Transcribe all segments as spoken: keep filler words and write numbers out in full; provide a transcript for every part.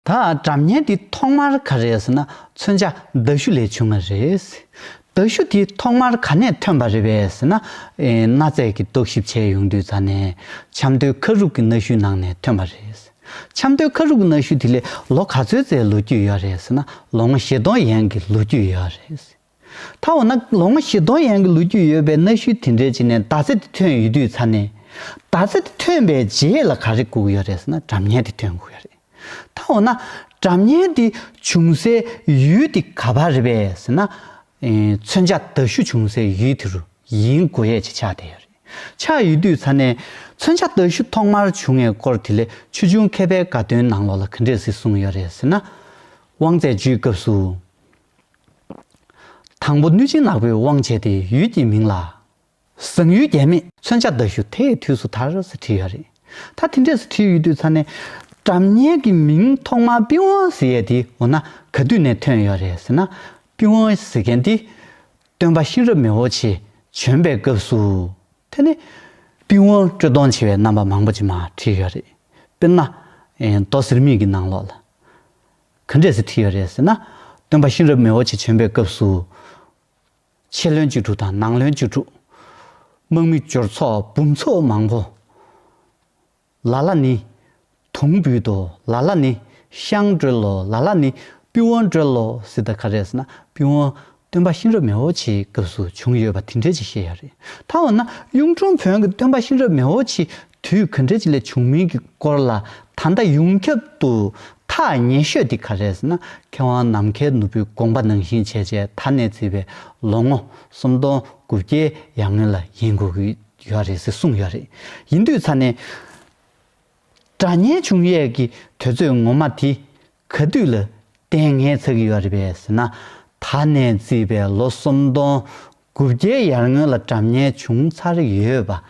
ད་སྒྲ་སྙན་འདི་ཐོག་མར་ག་རེ་ཟེར་ན་མཚོན་ཆ་མདའ་གཞུ་ལས་བྱུང་བ་རེད། མདའ་གཞུ་འདི་ཐོག་མར་ག་ནས་ཐོན་པ་རེད་པས་ཟེར་ན། ཨེ་གནའ་རྫས་ཀྱི་རྟོག་ཞིབ་བྱས་ཡོང་དུས་ཙ་ནས་ཆབ་མདོའི་ཁ་རུབ་ཀྱི་གནའ་གཞུའི་ནང་ནས་ཐོན་པ་རེད། ཆབ་མདོའི་ཁ་རུབ་ཀྱི་གནའ་གཞུ་དེ་ལས་ལོ་ག་ཚོད་ཙམ་ལོ་རྒྱུས་ཡོད་རེད་ཟེར་ན་ལོ་ངོ་བཞི་སྟོང་ཡན་གྱི་ལོ་རྒྱུས་ཡོད་རེད། ད་འོ་ན་ལོ་ངོ་བཞི་སྟོང་ཡན་གྱི་ལོ་རྒྱུས་ཡོད་པའི་གནའ་ཤུལ་དེ་འདྲའི་ཅིག་ནས་མདའ་རྩེ་དེ་ཐོན་ཡོད་དུས་ཙ་ནས། མདའ་རྩེ་དེ་ཐོན་པའི་རྗེས་ལ་ག་རེ་དགོས་ཀྱི་ཡོད་རེད་ཟེར་ན་སྒྲ་སྙན་དེ་ཐོན་དགོས་ཡོད་རེད། ད་འོ་ན་སྒྲ་སྙན་དེ་བྱུང་སའི་ཡུལ་དེ་ག་པར་རེད་པས་ཟེར་ན། ཨེ་མཚོན་ཆ་མདའ་གཞུ་བྱུང་སའི་ཡུལ་དེ་རུ་ཡིན་དགོས་ཡས་ཅིག་ཆགས་བསྡད་ཡོད་རེད། ཆགས་ཡོད་དུས་ཙ་ནས་མཚོན་ཆ་མདའ་གཞུ་ཐོག་མར་བྱུང་བའི་སྐོར་དེ་ལས་ཆོས་འབྱུང་མཁས་པའི་དགའ་སྟོན་ནང་ལོགས་ལ་ག་འདྲས་སེ་གསུངས་ཡོད་རེད་ཟེར་ན། དབང་རྩས་བཅུའི་སྐབས་སུ། དང་པོ་གནོད་སྦྱིན་ནག་པོས་དབང་བྱས་ཏེ་ཡུལ་གྱི་མིང་ལ། བཟང་ཡུལ་རྒྱལ་མེས་མཚོན་ཆ་མདའ་གཞུ་དེའི་དུས་སུ་དར་ཟེར་བྲིས་ཡོད་རེད། ད་དེ་འདྲས་སེ་བྲིས་ཡོད་དུས་ཙ་ནས། སྒྲ་སྙན་གྱི་མིང་ཐོག་མར་པི་ཝང་ཟེར་ཡས་དེ་འོ་ན་ག་དུས་ནས་ཐོན་ཡོད་རེད་ཟེར་ན། པི་ཝང་ཟེར་མཁན་དེ། སྟོན་པ་གཤེན་རབ་མི་བོ་ཆེ་བྱོན་པའི་སྐབས་སུ། དེ་ནི། པི་ཝང་དཀྲོལ་གཏོང་བྱེད་པའི་རྣམ་པ་མང་པོ་ཅིག་མར་བྲིས་ཡོད་རེད། དཔེར་ན། ཨེ་མདོ་ཟེར་མིག་གི་ནང་ལོགས་ལ། ག་འདྲས་སེ་བྲིས་ཡོད་རེད་ཟེར་ན། སྟོན་པ་གཤེན་རབ་མི་བོ་ཆེ་བྱོན་པའི་སྐབས་སུ། ཕྱི་བློན་བཅུ་དྲུག་དང་ནང་བློན་བཅུ་དྲུག་དམག་མི་འབྱོར་ཚོགས་འབུམ་ཚོགས་མང་པོ། ལ་ལ་ནི། དུང་འབུད་དོ། ལ་ལ་ནི། ཤངས་དཀྲོལ་ལོ། ལ་ལ་ནི། པི་ཝང་དཀྲོལ་ལོ་ཟེར་ད་ག་རེ་ཟེར་ན། པི་ཝང་སྟོན་པ་གཤེན་རབ་མི་བོ་ཆེའི་སྐབས་སུ་བྱུང་ཡོད་པ་དེ་འདྲས་ཅིག་བཤད་ཡ་རེད། ད་འོ་ན་གཡུང་དྲུང་བོན་གྱི་སྟོན་པ་གཤེན་རབ་མི་བོ་ཆེ་དུས་ག་འདྲས་ཅིག་ལ་བྱུང་མིན་གྱི་སྐོར་ལ་ད་ལྟ་ཡོངས་ཁྱབ་ཏུ་ཐག་ཉེ་ཤོས་དེ་ག་རེ་ཟེར་ན། མཁས་དབང་ནམ་མཁའི་ནོར་བུའི་དགོངས་པ་ནང་བཞིན་བྱས་བྱས་ད་ནས་བརྩིས་པའི་ལོ་ངོ་སུམ་སྟོང་དགུ་བརྒྱའི་ཡར་སྔོན་ལ་ཡིན་དགོས་ཀྱི་ཡོད་རེད་ཟེར་གསུངས་ཡོད་རེད། ཡིན་དུས་ཙ་ནས། སྒྲ་སྙན་བྱུང་ཡས་ཀྱི་དུས་ཚོད་ངོ་མ་དེ་ག་དུས་ལ་གཏན་ངེས་ཆགས་ཀྱི་ཡོད་རེད་པས་ཟེར་ན། ད་ནས་བརྩིས་པའི་ལོ་སུམ་སྟོང་དགུ་བརྒྱའི་ཡར་སྔོན་ལ་སྒྲ་སྙན་བྱུང་ཚར་ཡོད་པ་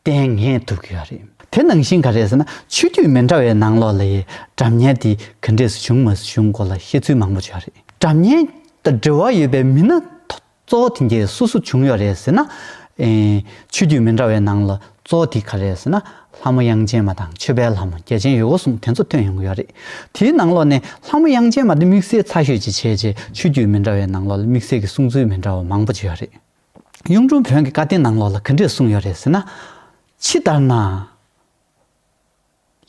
གཏན་ངེས་ཐུབ་ཀྱི་ཡོད་རེད། དེ་ནང་བཞིན་ག་རེ་ཟེར་ན་ཆོས་བརྒྱུད་མི་འདྲ་བའི་ནང་ལོགས་ལ་ཡི་སྒྲ་སྙན་དེ་ག་འདྲས་སུ་བྱུང་མ་བྱུང་སྐོར་ལ་བཤད་ཚུལ་མང་པོ་ཅིག་ཡོད་རེད། སྒྲ་སྙན་དང་འབྲེལ་བ་ཡོད་པའི་མི་སྣ་གཙོ་བོ་དེ་འདྲས་སུ་སུ་བྱུང་ཡོད་རེད་ཟེར་ན། ཨེ་ཆོས་བརྒྱུད་མི་འདྲ་བའི་ནང་ལ་གཙོ་བོ་དེ་ག་རེད་ཟེར་ན། ལྷ་མོ་དབྱངས་ཅན་མ་དང་ཆོས་པའི་ལྷ་མོ་རྒྱལ་ཆེན་ཡོལ་གོ་གསུམ་དེ་ཚོ་ཐོན་ཡོང་གི་ཡོད་རེད། དེའི་ནང་ལོགས་ནས་ལྷ་མོ་དབྱངས་ཅན་མ་དེ་དམིགས་བསལ་ཚ་ཤོས་ཅིག་བྱས་རྗེས་ཆོས་བརྒྱུད་མི་འདྲ་བའི་ནང་ལོགས་ལ་དམིགས་བསལ་གྱི་གསུང་ཚུལ་མི་འདྲ་བ་མང་པོ་ཅིག་ཡོད་རེད། གཡུང་དྲུང་བོན་གྱི་བཀའ་བསྟན་ནང་ལོགས་ལ་ག་འདྲས་གསུངས་ཡོད་རེད་ཟེར་ན། ཕྱི་ལྟར་ན།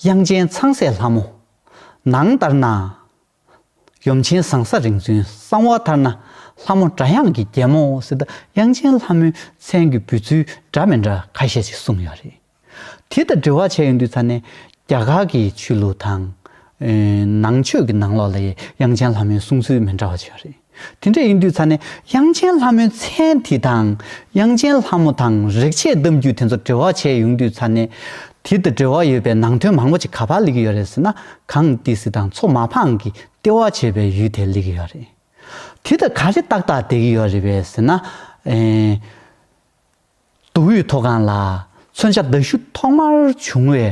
དབྱངས་ཅན་ཚངས་སྲས་ལྷ་མོ། ནང་ལྟར་ན། ཡུམ་ཆེན་ཟང་ཟ་རིག་འཛིན། གསང་བ་ལྟར་ན། ལྷ་མོ་སྒྲ་དབྱངས་ཀྱི་རྒྱལ་མོ་ཟེར་ད་དབྱངས་ཅན་ལྷ་མོའི་མཚན་གྱི་འབོད་ཚུལ་འདྲ་མི་འདྲ་ཁ་ཤས་ཤིག་གསུངས་ཡོད་རེད། དེ་དང་འབྲེལ་བ་བྱས་ཡོང་དུས་ཙ་ནས་རྒྱ་གར་གྱི་ཆོས་ལུགས་དང་། ཨེ་ནང་ཆོས་ཀྱི་ནང་ལོགས་ལ་ཡི་དབྱངས་ཅན་ལྷ་མོའི་གསུང་ཚུལ་མི་འདྲ་བ་ཅིག་ཡོད་རེད། དེ་འདྲ་ཡིན་དུས་ཙ་ནས་དབྱངས་ཅན་ལྷ་མོའི་མཚན་དེ་དང་། དབྱངས་ཅན་ལྷ་མོ་དང་རིག་བྱེད་གཏམ་རྒྱུད་དེ་ཚོ་འབྲེལ་བ་བྱས་ཡོང་དུས་ཙ་ནས། དེ་དང་འབྲེལ་བ་ཡོད་པའི་ནང་དོན་མང་པོ་ཅིག་ག་པར་སླེབས་ཀྱི་ཡོད་རེད་ཟེར་ན། གངས་ཏི་སེ་དང་མཚོ་མ་ཕམ་གྱི་ལྟེ་བ་བྱས་པའི་ཡུལ་དེར་སླེབས་ཀྱི་ཡོད་རེད། དེ་དང་ག་རེ་ཏག་ཏག་བསྡད་ཀྱི་ཡོད་རེད་པས་ཟེར་ན། ཨེ། མདོ་དབུས་མཐོ་སྒང་ལ་མཚོན་ཆ་མདའ་གཞུ་ཐོག་མར་བྱུང་བའི་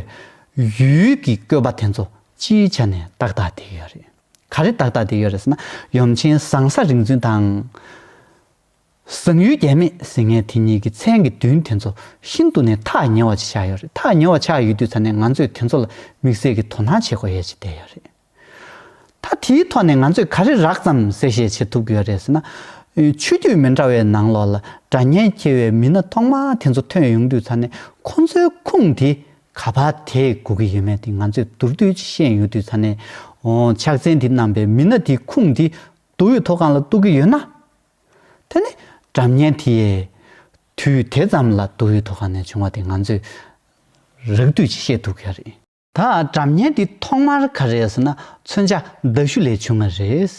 ཡུལ་གྱི་བཀོད་པ་དེ་ཚོ་སྤྱིའི་ཆ་ནས་ཏག་ཏག་བསྡད་ཀྱི་ཡོད་རེད། ག་རེ་ཏག་ཏག་བསྡད་ཀྱི་ཡོད་རེད་ཟེར་ན། ཡུམ་ཆེན་ཟང་ཟ་རིག་འཛིན་དང་། བཟང་ཡུལ་རྒྱལ་མེས་ཟེར་མཁན་དེ་གཉིས་ཀྱི་མཚན་གྱི་མདུན་དེ་ཚོ་ཤིན་ཏུ་ནས་ཐག་ཉེ་བ་ཅིག་ཆགས་ཡོད་རེད། ཐག་ཉེ་བ་ཆགས་ཡོད་དུས་ཙ་ནས་ང་ཚོས་དེ་ཚོ་ལ་དམིགས་བསལ་གྱི་དོ་སྣང་བྱེད་དགོས་ཡས་ཅིག་བསྡད་ཡོད་རེད། ད་དེའི་ཐོག་ནས་ང་ཚོས་ག་རེ་རགས་ཙམ་གསལ་བཤད་བྱེད་ཐུབ་ཀྱི་ཡོད་རེད་ཟེར་ན། ཆོས་བརྒྱུད་མི་འདྲ་བའི་ནང་ལོགས་ལ་སྒྲ་སྙན་འཁྱེར་བའི་མི་སྣ་ཐོག་མ་དེ་ཚོ་ཐོན་ཡོང་དུས་ཙ་ནས་ཁོ་ཚོའི་ཁུངས་དེ་ག་པར་དེད་དགོས་ཀྱི་ཡོད་མེད་དེ་ང་ཚོས་མདོར་བསྡུས་ཤིག་ཤེས་ཡོང་དུས་ཙ་ནས། འོ་ཕྱག་མཚན་དེ་བསྣམས་པའི་མི་སྣ་དེའི་ཁུངས་དེ་མདོ་དབུས་མཐོ་སྒང་ལ་གཏུགས་ཀྱི་ཡོད་ན། དེ་ནི་སྒྲ་སྙན་དེ་དུས་དེ་ཙམ་ལ་མདོ་དབུས་མཐོ་སྒང་ནས་བྱུང་བ་དེ་ང་ཚོས་རགས་བསྡུས་ཤིག་ཤེས་ཐུབ་ཀྱི་རེད། ད་སྒྲ་སྙན་འདི་ཐོག་མར་ག་རེ་ཟེར་ན་མཚོན་ཆ་མདའ་གཞུ་ལས་བྱུང་བ་རེད།